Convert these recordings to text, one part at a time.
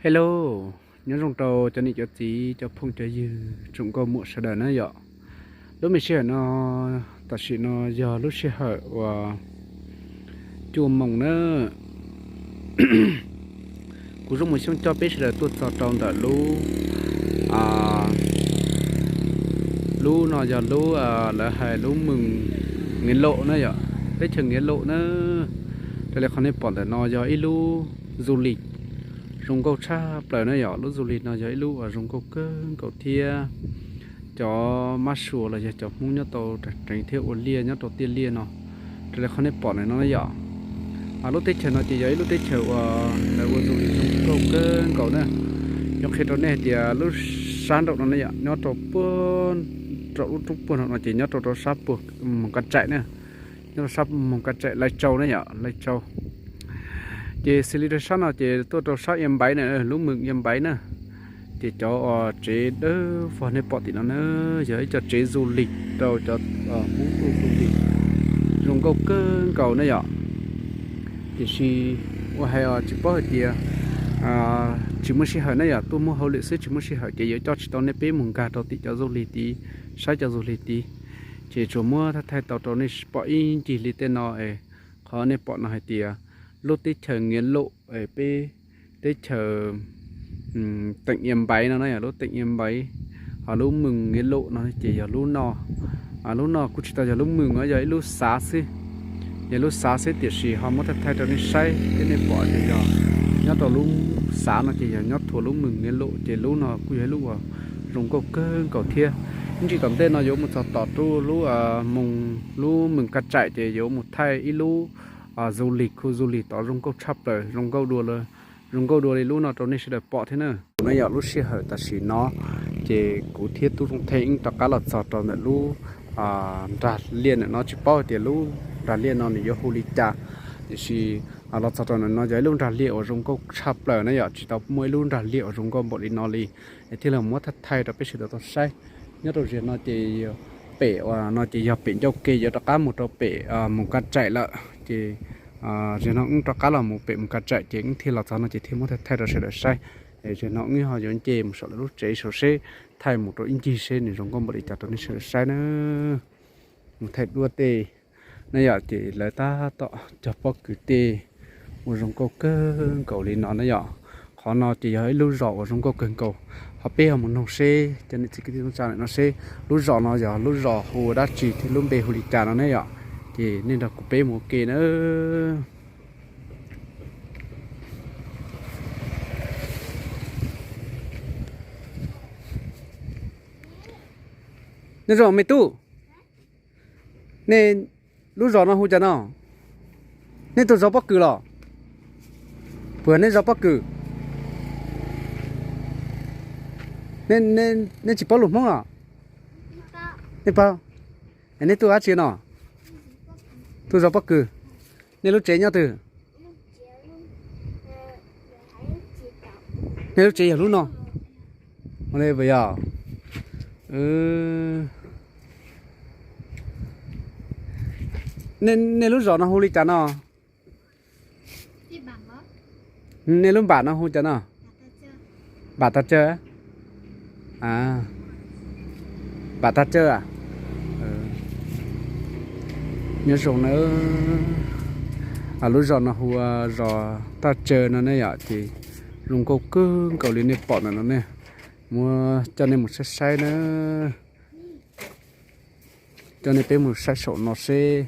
Hello, nyob zoo rau cov niam cov txiv, cov phooj cov ywg, tsoom nkauj muam sawv daws na yom. Lub me sij hawm no, tam sim no yog lub sij hawm uas cuaj moos na. Kuv Zoo Mus Xyooj coj peb sawv daws tuaj txog rau ntawm lub, lub no yog lub, lawv hais lub moos Nkiav Lom na yom, teb chaws Nkiav Lom na. Raws li qhov nej pom ntawm no yog ib lub du lịch zoo nkauj tshaj plaws na yom. Lub du lịch no yog ib lub uas zoo nkauj kawg nkaus thiab cov mab sua los yog cov Hmoob nyob tau reev reev thiab ua liaj nyob rau tiaj liaj no. Raws li qhov nej pom ntawm no yom, lub teb chaws no ces yog ib lub teb chaws uas lawv ua du lịch zoo nkauj kawg nkaus na. Yuav qhia rau nej hais tias lub sab nraum no ne yom, nyob rau puag nraum lub roob puag nraum no ces nyob rau rau sab puag Moos Kas Tsaim na, nyob rau sab Moos Kas Tsaim Lai Châu na yom, Lai Châu. Ces xws li rau sab no ces tuaj rau sab Ia Npaiv na, lub moos Ia Npaiv na. Ces cov tsev dawb vog nej pom tim no na, yog ib co tsev du lịch rau cov Hmoob tuaj du lịch, zoo nkauj kawg nkaus na yom. Tiam sis ua hais tsis paub hais tias tsis muaj sij hawm na yom, tuaj muaj hauj lwm xwb tsis muaj sij hawm ces yuav coj tsis tau nej peb mus nkag rau tim cov du lịch tid, saib cov du lịch tid. Ces tsuas muab thaij thaij tau rau nej pom ib ncig li tej no es qhov nej pom no hais tias lub teb chaws Nkiav Lom es peb teb chaws teem Ia Npaiv no na yom, lub teem Ia Npaiv, ho lub moos Nkiav Lom no ces yog lub no. Lub no kuj tsis tau yog lub moos, yog ib lub xav xwb. Yog lub xav xwb tiam sis ho muab thaij thaij rau nej saib thiab nej pom tias yog nyob rau lub xav no ces yog nyob thuam lub moos Nkiav Lom, ces lub no kuj yog ib lub uas zoo nkauj kawg nkaus thiab. Ib ntsis tom ntej no yuav mus txog tom rau lub moos, lub Moos Kas Tsaim ces yuav mus thaij ib lub du lịch, khu du lịch tod zoo nkauj tshaj plaws, zoo nkauj dua, zoo nkauj dua li lub no rau nej sawv daws pom thiab na. Kuv no yog lub sij hawm tam sim no ces kuv thiab Tub Zoo Thej wb rov qab los txog rau ntawm lub nrag liaj ntawm no, tsis paub hais tias lub nrag liaj no nws yuav hu li cas. Tiam sis los txog rau ntawm no yog ib lub nrag liaj uas zoo nkauj tshaj plaws na yom, tsis tau muaj ib lub nrag liaj uas zoo nkauj npaum li no li. Es thiaj li muab thaij thaij rau peb sawv daws tau saib. Nyob rau ziag no ces pem uas no ces yog pem ncauj ke yuav rov qab mus rau pem Moos Kas Tsaim lawm ces ziag no wb rov qab los mus pem Moos Kas Tsaim ces wb thiaj los txog no ces thiaj muab thaij thaij rau sawv daws saib. Es ziag no wb ho yuav nce mus saum lawv lub tsev saum seb, thaij mus rau ib ncig seb nws zoo nkauj npaum li cas rau nej sawv daws saib na. Mus thaij duab tej na yom, ces lawv tab tom cog pob kws tej ua zoo nkauj kawg nkaus li no na yom. Qhov no ces yog ib lub zos uas zoo nkauj kawg nkaus. Ho peb ho mus noog seb cov niam txiv kwv tij neej tsa ntawm no seb lub zos no yog lub zos hu ua dab tsi thiab lub npe hu li cas no ne yom. Ces nej nrog kuv peb mus ua ke na. Nyob zoo me tub, nej lub zos no hu cas no? Nej tus zos pob kws los? Puas nej zos pob kws? Nej tsis paub lus Hmoob los? Nej paub. Nej tuaj dab tsi no? Tuaj zos pob kws. Nej lub tsev nyob twg? Nej lub tsev yog lub no. Ua li puas yog? Nej lub zos no hu li cas no? Nej lub npam no hu cas no? Npam Tag Caw. Npam Tag Caw. Nyob zoo nawb. Lub zos no hu ua zos Tag Caw no ne yom, ces zoo nkauj kawg nkaus li nej pom ntawm no ne. Muab coj nej mus saib saib na. Coj nej peb mus saib saum no seb.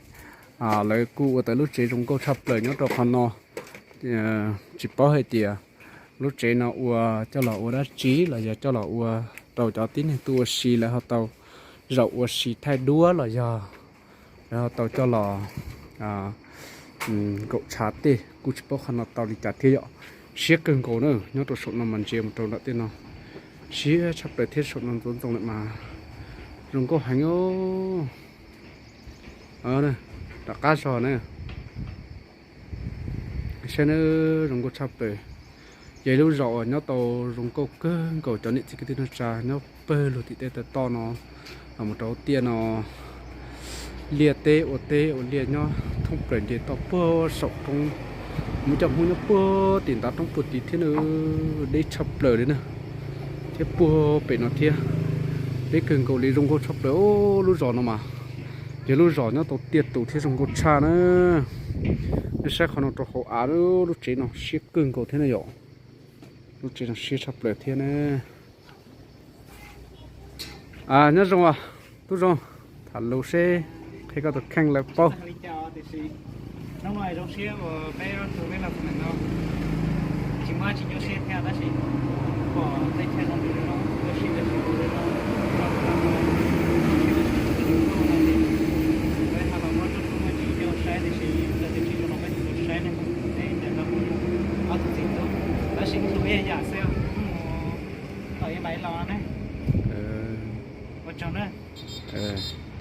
Lawv kuj ua tau lub tsev zoo nkauj tshaj plaws nyob rau qhov no. Tsis paub hais tias lub tsev no ua coj los ua dab tsi los yog coj los ua rau cov tib neeg tuaj ua si lawv ho tau zaum ua si thaij duab los yog lawv ho tau coj los nkaum tshav tej, kuj tsis paub qhov no tau li cas thiab yom. Siab kawg nkaus na, nyob rau saum no mas ntsia mus rau nram tej no siab tshaj plaws thiab saum no ntxoov ntxoo lawm mas zoo nkauj heev os. Rov qab zog na. Saib na, zoo nkauj tshaj plaws. Yog ib lub zos uas nyob tau zoo nkauj kawg nkaus, cov niam txiv kwv tij neej tsa nyob pawg lug tim tej toj no los mus rau tiaj no. Liaj teb ua teb ua liaj nyob thoob plaws nce toj puag saum roob Muaj cov Hmoob nyob puag tim ntav roob puag tid thiab na, deb tshaj plaws li na, thiab puag pem no thiab, deb kawg nkaus li, zoo nkauj tshaj plaws lub zos no mas. Yog lub zos nyob tau tiaj tus thiab zoo nkauj tshaj na. Nej saib qhov no rau hauv av, lub tsev no siab kawg nkaus thiab na yom. Lub tsev no siab tshaj plaws thiab na. Nyob zoo, tub zoo, tham lus seb, qhia koj tus kheej lawv paub.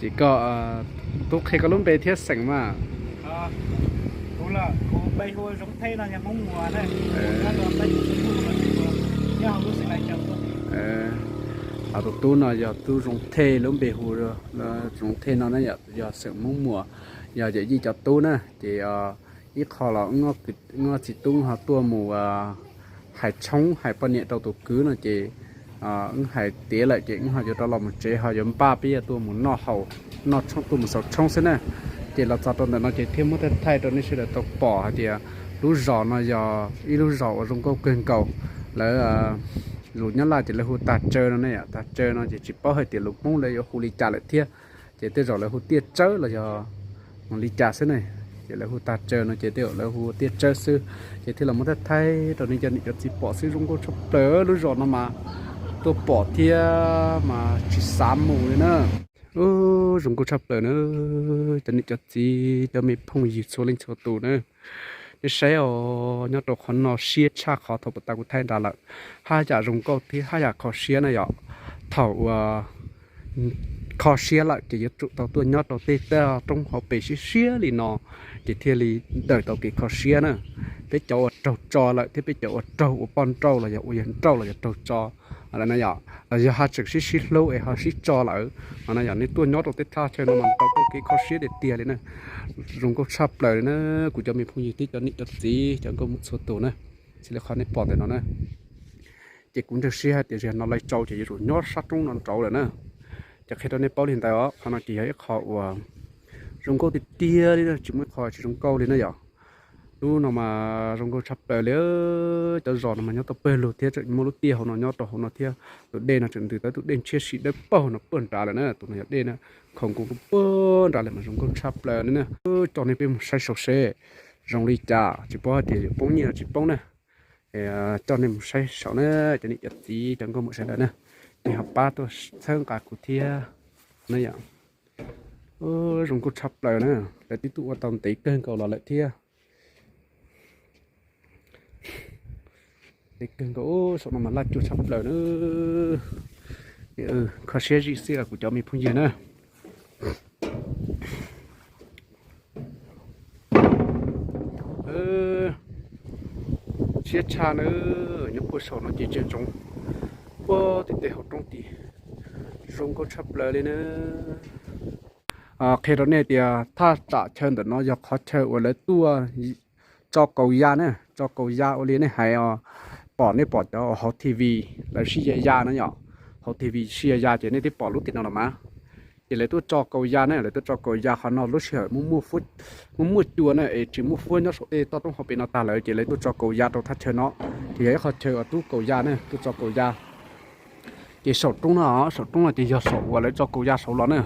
Ces koj, tub qhia koj lub npe thiab xeem mas. Tus tub no yog tub Zoo Thej lub npe hu, Zoo Thej no na yom, yog xeem Hmoob Muas, yog yawm yij cov tub na. Ces ib qho los wb txiv tub ho tuaj mus hais tshoob hais poj niam rau tus kwv no ces wb hais tiav lawm ces wb ho yuav rov los mus tsev ho yuav npaj peb yuav tuaj mus noj haus, noj tshoob, tuaj mus xaus tshoob xwb na. Ces los txog rau ntawm no ces thiaj muab thaij thaij rau nej sawv daws tau pom hais tias lub zos no yog ib lub zos uas zoo nkauj kawg nkaus. Lawv, lus Nyab Laj ces lawv hu Tag Tsaw no ne, Tag Tsaw no ces tsis paub hais tias lus Hmoob lawv yuav hu li cas lawm thiab. Ces tej zaum lawv hu Tiaj Tsawb los yog li cas xwb ne. Ces lawv hu Tag Tsaw no ces tej zaum lawv hu Tiaj Tsawb xwb. Ces thiaj los muab thaij thaij rau nej cov niam cov txiv pom xwb, zoo nkauj tshaj plaws lub zos no mas. Tuaj pom thiab mas tsis xav mus li na. Zoo nkauj tshaj plaws na, cov niam cov txiv cov me phooj ywg txhua leej txhua tus na. Nej saib os, nyob rau qhov no siab tshaj qhov thaum puag ta kuv thaij nrad lawm, haj yam zoo nkauj thiab haj yam kho siab na yom. Thaum uas kho siab lawm ces yuav tsum tau tuaj nyob rau tej toj roob hauv pes siab siab li no, ces thiaj li daws tau kev kho siab na. Peb cov uas raug tso lawm thiab peb cov uas raug ua poj nrauj los yog ua yawg nrauj los yog raug tso lawm na yom, los yog haj tseem sib sib hlub es ho sib tso lawm no na yom, nej tuaj nyob rau tej thaj chaw no mas tau tau kev kho siab tiag tiag li na. Zoo nkauj tshaj plaws li na, kuv cov me phooj ywg thiab cov niam cov txiv cov nkauj Hmoob txhua tus na. Xws li qhov nej pom ntawm no na, ces kuv ntseeg siab hais tias zaum no lawv tso ces yuav tsum nyob sab roob no nraud lawm na. Ces qhia rau nej paub li ntawd os, qhov no ces yog ib qho uas zoo nkauj tiag tiag li na, tsis muaj ib qho tsis zoo nkauj li na yom. Lub no mas zoo nkauj tshaj plaws li, cov zos no mas nyob tau pawg lug thiab tseem muaj lub tiaj hauv no nyob rau hauv no thiab. Tus dej no tseem ntws tau tus dej ntshiab si dawb paug no puag nrad lawm na, tus no yog dej na, khoom kuv puag nrad lawm mas zoo nkauj tshaj plaws li na. Coj nej peb mus saib saum seb zoo li cas, tsis paub hais tias yuav poob nyiaj los tsis poob na. Coj nej mus saib saum na, cov niam cov txiv cov nkauj muam sawv daws na, nej ho pab tuaj txhawb nqa kuv thiab na yom. Zoo nkauj tshaj plaws na, lawv twb tuaj ua tau ntev kawg nkaus los lawm thiab. Ntev kawg nkaus, saum no mas laj cuag tshaj plaws na. Kho siab zim xwb os kuv cov me phooj ywg na. Siab tshaj na, nyob puag saum no ces tseem ntsoov puag tim tej hauv roob tid, zoo nkauj tshaj plaws li na. Qhia rau nej tias thaj tsam chaw ntawm no yog qhov chaw uas lawv tuaj tso kaus ya na, tso kaus ya ua li nej hais, pom nej pom cov hauv T V lawv sib ya ya na yom, hauv T V sib ya ya ces nej twb pom lub tim no los mas. Ces lawv tuaj tso kaus ya na, lawv tuaj tso kaus ya qhov no lub sij hawm muaj muaj cua na es tsis muaj fuab nyob saum tej toj roob hauv pes no tag lawm ces lawv tuaj tso kaus ya rau thaj chaw no. Ces yog ib qho chaw uas tub kaus ya na, tuaj tso kaus ya. Ces saum roob no, saum roob no ces yog saum uas lawv tso kaus ya saud los na.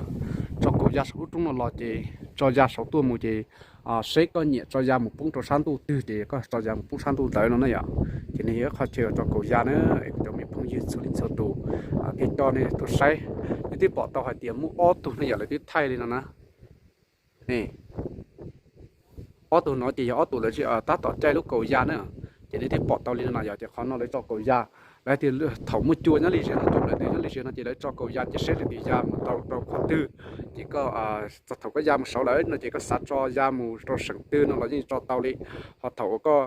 Tso kaus ya saum lub roob no los ces tso ya saud tuaj mus ces seb koj nyiam tso ya mus poob rau sab ntuj twg ces koj tso ya mus poob sab ntuj ntawd no na yom. Ces nws yog ib qho chaw uas tso kaus ya na, es kuv cov me phooj ywg txhua leej txhua tus, thiaj coj nej tuaj saib. Nej twb pom tau hais tias muaj ob tug ne yom, lawv twb thaij li no na. Ob tug no ces yog ob tug lawv tab tom caij lub kaus ya na. Ces nej twb pom tau li no yom, ces qhov no lawv tso kaus ya. Lawv tias thaum muaj cua nyob li ziag no, cua lawm nyob li ziag no ces lawv tso kaus ya ces seb lawv tus ya mus tau rau qhov twg. Ces koj txog thaum koj ya mus saud lawm no ces koj xav tso ya mus rau seem twg no los yeej tso tau li. Ho thaum uas koj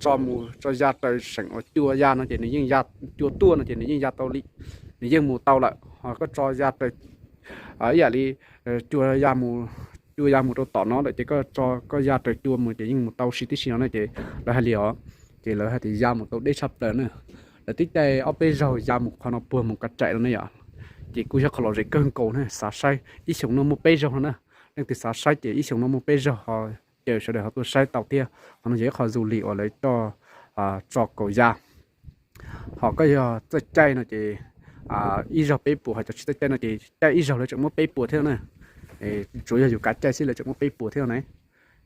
tso mus tso ya raws seem uas cua ya no ces nws yeej ya, cua tuaj no ces nws yeej ya tau li, nws yeej mus tau lawm. Ho koj tso ya raws ib yam li cua ya mus cua ya mus rau tom no lawm ces koj tso koj ya raws cua mus ces yeej mus tau si tib si no na ces lawv hais li os. Ces lawv hais tias ya mus tau deb tshaj plaws na. Lawv twb caij ob peb zaug ya mus qhov no puag mus Kav Tsaim no ne yom. Ces kuj yog qhov lom zem kawg nkaus na, xav saib ib xyoos no muaj peb zaug no na. Leej twg xav saib ces ib xyoos no muaj peb zaug ho caw sawv daws ho tuaj saib tau thiab. Qhov no yog ib qho du lịch uas lawv coj tso kaum ya. Ho koj yog txawj caij no ces ib zaug peb puas, ho cov tsis txawj caij no ces caij ib zaug lawv tseem muab peb puas thiab na. Tsuas yog yus kav caij xwb lawv tseem muab peb puas thiab na.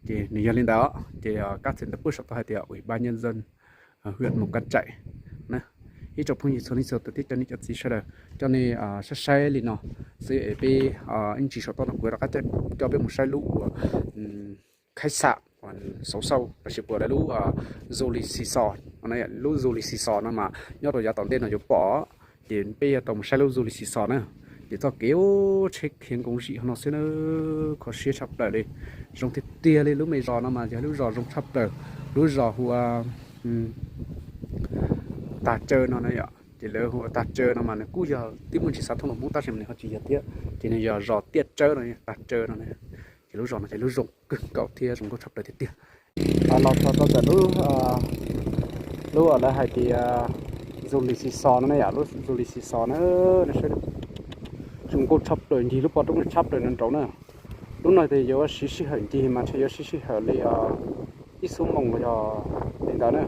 Ces nws yog li ntawd ces kab txhais ntawv pub saum tau hais tias Ủy ban nhân dân huyện Mù Cang Chải na. Ib tsoom phooj ywg txhua leej txhua tus thiab cov niam cov txiv sawv daws, coj nej saib saib li no xwb es peb ib ntsis saum toj no kuv rov qab coj peb mus saib lub uas khaib xam xauv xauj lossis puas lawv lub du lịch Xì Xò, lub du lịch Xì Xò no mas nyob rau yav tom ntej no yuav pom. Ces peb yuav tau mus saib lub du lịch Xì Xò na. Ces txoj kev tsheb khiav nkoos zim hauv no xwb na, kho siab tshaj plaws li. Zoo tiag tiag li, lub me zos no mas yog lub zos zoo tshaj plaws, lub zos hu ua Tag Caw no na yom. Ces lawv hu ua Tag Caw no mas nws kuj yog twb muaj ntsis xav thooj los Hmoob tab sis mas nws ho tsis yog thiab, ces nws yog zos Tiaj Tsawb no, Tag Caw no. Ces lub zos no ces lub zoo kawg nkaus thiab zoo nkauj tshaj plaws tiag tiag. Los txog rau ntawm lub, lub uas lawv hais tias du lịch Xì Xò no ne yom, lub du lịch Xì Xò na, zoo nkauj tshaj plaws ncig lub pov roob tshaj plaws no nraud na. Lub no ces yuav siv sij hawm ncig mas ntshe yuav siv sij hawm li ib xuab moos los yog li ntawd na,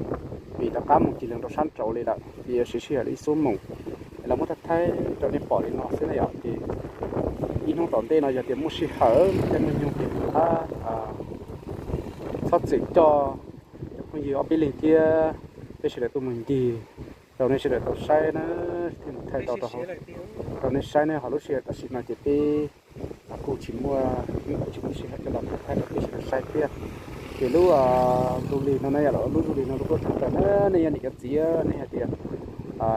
vim rov qab mus ncig lees rau sab nraud li lawm ces yuav siv sij hawm li ib xuab moos. Los muab thaij thaij rau nej pom li no xwb na yom. Ces ib hnub tom ntej no yog tias muaj sij hawm thiab muaj nyoog ces rov qab txhob txwm coj cov phooj ywg ob peb leeg thiab peb sawv daws tuaj mus ncig rau nej sawv daws tau saib na, thiab mus thaij tau rau nej saib na. Ho lub sij hawm tam sim no ces peb kuj tsis muaj, kuj tsis muaj sij hawm coj los thaij rau peb sawv daws saib thiab. Ces lub du lịch no na yom, lub du lịch no lub nkauj tshaj plaws na, nej yog niam cov txiv nej hais tias,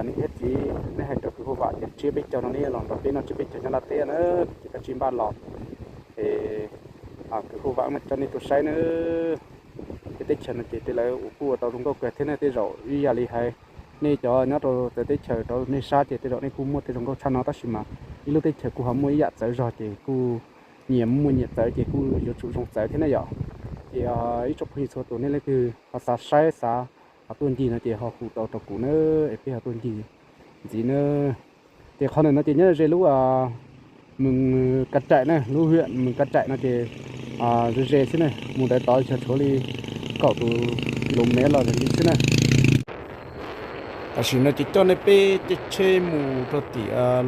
niam thiab txiv nej hais rau kwv hu vam tias tsib peb caug no nej los nrog peb noj tsib peb caug nyob Laj Teb na, ces koj tsib npaj los es kwv hu vam coj nej tuaj saib na. Peb teb chaws no ces tej lawv ua kuj ua tau zoo nkauj kawg thiab ne. Tej zaum ib yam li hais nej cov nyob rau txawv teb chaws rau nej sab ces tej zaum nej kuj muaj tej zoo nkauj tshaj no tab sis mas ib lub teb chaws kuj ho muaj ib yam txawv zog ces kuj nyias muaj nyias txawv ces kuj yuav tsum zoo txawv thiab ne yom. Ces ib tsoom phooj ywg txhua tus nej leej twg ho xav saib xav ho tuaj ncig no ces ho hu tau rau kuv na, es peb ho tuaj ncig ntxiv na. Ces qhov ntawm no ces nyob ze lub Mws Kav Tsaim na, lub huyện Mws Kav Tsaim no ces ze ze xwb na, mus ntawd tod yog tshuav li kaum tus ki lo mev los li xwb na. Tam sim no ces coj nej peb caij tsheb mus rau tim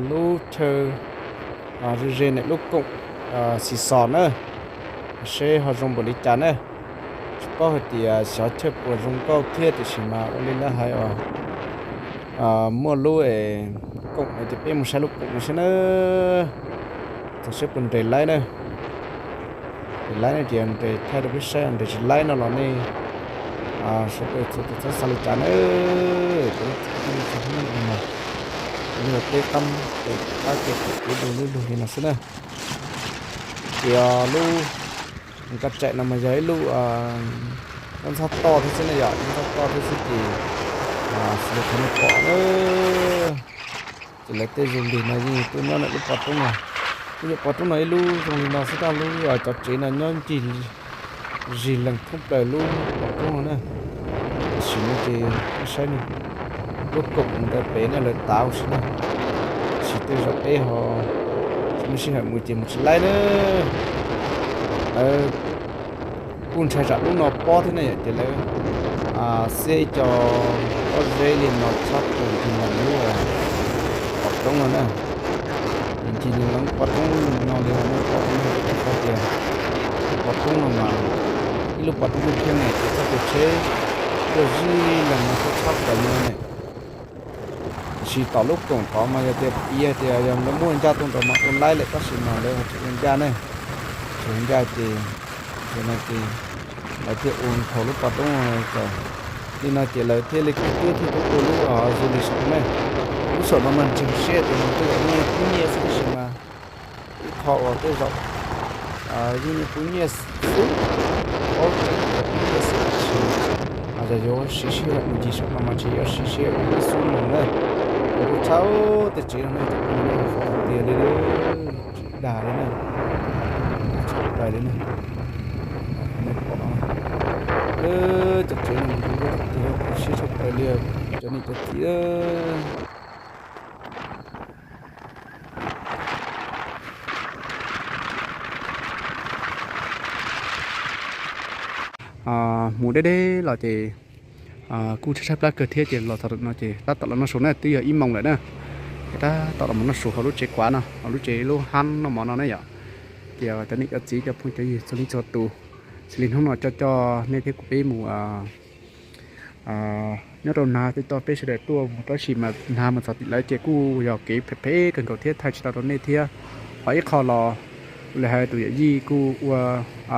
lub chaw ze ze ntawm lub koom Xis Xos na, seb ho zoo npaum li cas na. Tsis paub hais tias xyov chaw puas zoo nkauj thiab tiam sis mas ua li lawv hais os, muaj lub koom no ces peb mus saib lub koom no seb na, txog seb puas nres laib na. Nres laib no ces nres thaij rau peb saib, nres tsis laib no los nej sawv daws txhua tus txhob xav li cas na. Peb txog hnub no, peb qab, peb qab kev pem kev du lug lug li no xwb na. Ces lub Mws Kav Tsaim no mas yog ib lub ntxhab toj thiab xwb na yom, ntxhab toj thiab xwb ces xws li qhov nej pom na, ces lawv tej zoo li no yeej tuaj nyob ntawm lub pov roob no. Lub nyuam pov roob no ib lub zoo li no xwb, tab lub cov tsev no nyob ncig zig lees thoob plaws lub pov roob no na. Tam sim no ces saib lub koom ntawd pem na lawv tav ua si na, tab sis tej zaum peb ho tsis muaj sij hawm mus ces mus tsis laib na. Lawv kuj ntshai tsam lub no pob thiab ne yom, ces lawv xiab ib co pob zeb li no tshab plaws ncig lees lub pov roob no na. Ces ncig lees lub pov roob no li no, pov roob no ces peb paub tias lub pov roob no mas ib lub pov roob dub thiab ne, ces txoj kev tsheb tuaj zig lees no tuaj tshab plaws li no ne. Tiam sis tom lub koom tod mas yog tias piv hais tias yog lawv muab ncaj tuaj nrad mas ua laib lawm, tab sis mas lawv ho tsis ua ncaj ne, tsis ua ncaj ces, ces no ces lawv thiaj ua nthau lub pov roob kom li no ces lawv thiaj li kuj twb thiaj ua lub du lịch saum no ne. Lub saum no mas ntseeg siab tias nws tej zaum yeej kub nyiaj xwb, tab sis mas ib qho uas tej zaum yeej kub nyiaj xwb, paub tseeb tias kub nyiaj xwb tab sis mas yog yuav siv sij hawm mus ncig saum no mas ntshe yuav siv sij hawm ib xuab moos na. Kuv tshab tej tsev no ne, tias li tsis dag li na, tshab Pais li ne, nej pom no, cov tsev no zoo nkauj tiag, siab tshaj plaws li cov niam cov txiv. Mus deb deb los ces kuj tshaib tshaib plab kawg thiab ces los txog no ces tab tom los noj su na, twb yog ib moos lawm na. Ces tab tom los mus noj su hauv lub tsev kuav no, hauv lub tsev lub hab noj mov no ne yom. Ces cov niam cov txiv cov phooj cov ywg txhua leej txhua tus, xws li hnub no coj coj nej thiab kuv peb mus nyob rau Nav, tej toj peb sawv daws tuaj mus tab sis mas Nav mus txog tim lawv ces kuj yog kev phem phem kawg nkaus thiab thaij tsis tau rau nej thiab. Ho ib qho los li hais tus yawm yij kuj ua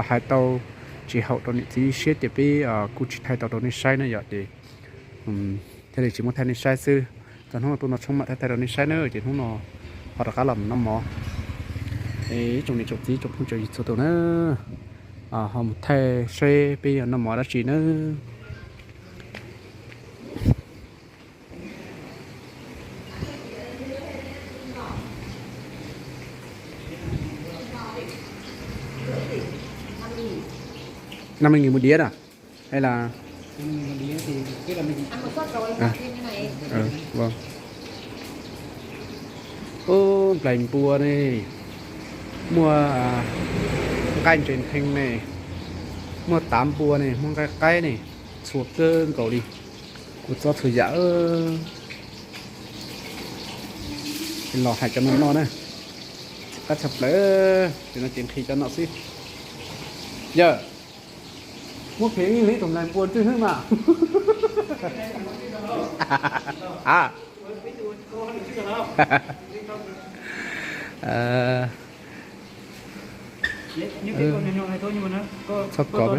hais tau tsis haum rau niam txiv siab ces peb kuj tsis thaij tau rau nej saib na yom. Ces thiaj li tsis muab thaij nej saib xwb. Txog hnub no tuaj no tshoob mam thaij thaij rau nej saib na. Ces hnub no ho rov qab los mus noj mov. Es ib tsoom niam tsoom txiv tsoom phooj tsoom ywg txhua tus na, ho mus thaij saib peb yuav noj mov dab tsi na. Năm mươi nghìn một đĩa à? Hay là vâng. Ub, nplaig npua ne, muaj nqaij ntses ntheev ne, muaj tav npua ne, muaj nqaij qaib ne, txhua kawg nkaus li, kua txob txhua yam. Los hais cov no noj na, qab tshaj plaws, ces no ces nqhis cov no xwb. Yawg, muab phem ib leeg tus nplaig npua ntswj hnub mas. Txhob kov.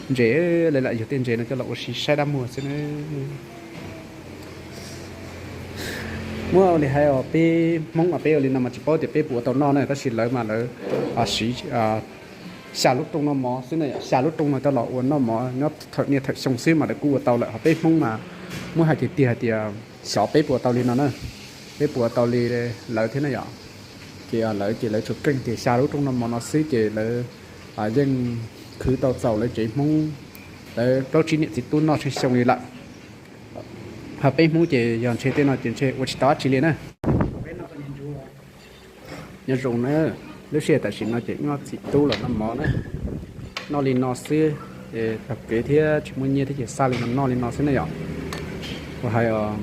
Ntses, lawv lam yug tej ntses no coj los ua si saib dab muag xwb na. Muab ua li hais os, peb Hmoob mas peb ua li no mas tsis paub tias peb puas ua tau noj na, tab sis lawv mas lawv siv xya lub rooj noj mov xwb na, xya lub rooj no coj los ua noj mov nyob thawm niaj thawm xyoo xwb mas lawv kuj ua tau lawm. Ho peb Hmoob mas muab hais tiag tiag hais tias xyov peb puas ua tau li no na, peb puas ua tau li lawv thiab na yom. Ces lawv ces lawv tsuas keej tias xya lub rooj noj mov no xwb ces lawv yeej khwv tau txaus lawv tsev Hmoob, lawv plaub tsib niam txiv tub noj tsheej xyoo li lawm. Ho peb Hmoob ces yog ntshe tej no ces ntshe ua tsis tau dab tsi li na. Nyob zoo na, lub sij hawm tam sim no ces wb ob txiv tub los noj mov na, noj li no xwb, taug kev thiab tsis muaj nyiaj thiab ces xa li no noj li no xwb na yom. Ua hais os,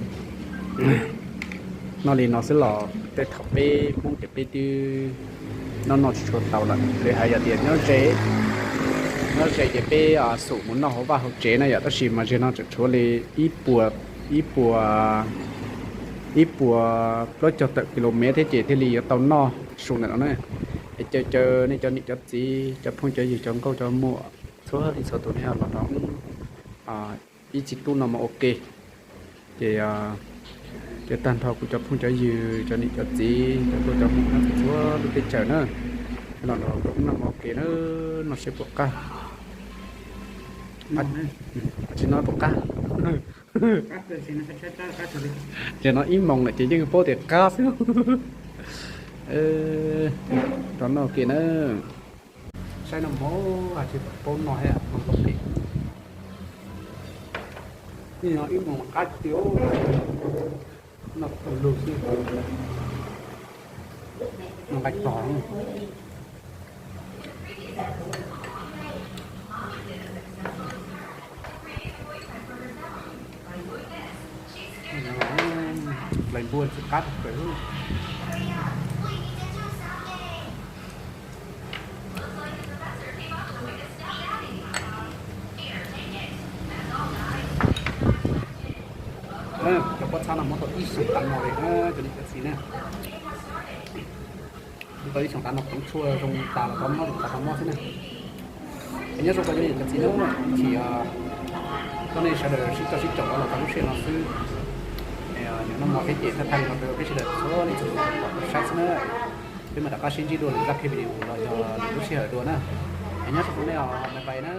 noj li no xwb los tej thaum peb Hmoob ces peb twb noj noj tsis tshua tau lawm, li hais yog tias nyob ze, nyob ze ces peb xum mus noj hauv vaj hauv tsev na yom, tab sis mas zaum no tseem tshuav li ib puas, ib puas, ib puas plaub caug tawm kilomev thiab ces thiaj li yuav tau noj su ntawm no na. Es caw caw nej cov niam cov txiv cov phooj cov ywg cov nkauj cov muam txhua leej txhua tus nej los nrog ib txiv tub noj mov ua ke. Ces, ces tag nrho kuv cov phooj cov ywg cov niam cov txiv cov nkauj cov muam nyob txhua lub teb chaws na, los nrog kuv noj mov ua ke na, noj seb puas qab. Tsis noj puas qab. Ces no ib moos lawm ces yeej paub tias qab xwb. Rov noj ua ke na. Saib noj mov tsis paub noj thiab, noj tau pem. Ib moos qab tiag, noj lug xwb, noj nqaij tog. Nplaig npua tsis qab tag kawg. Cov pob txha no muab tau ib xyoos tav no li, cov niam cov txiv na. Muab tau ib xyoos tav no, koov tshuaj zoo tas los tau mob, tas tau mob xwb na. Es nyob zoo rau cov niam cov txiv na, ib chim koj nej sawv daws sib coj sib caum los tau lub sij hawm no xwb. Nyob noj mov thiab ces thaij thaij li no rau peb sawv daws txhua leej txhua tus tau pom tau saib xwb na. Peb mam rov qab sib ntsib dua lwm zaj video los yog lwm lub sij hawm dua na. Es nyob zoo rau nej os, bye bye na.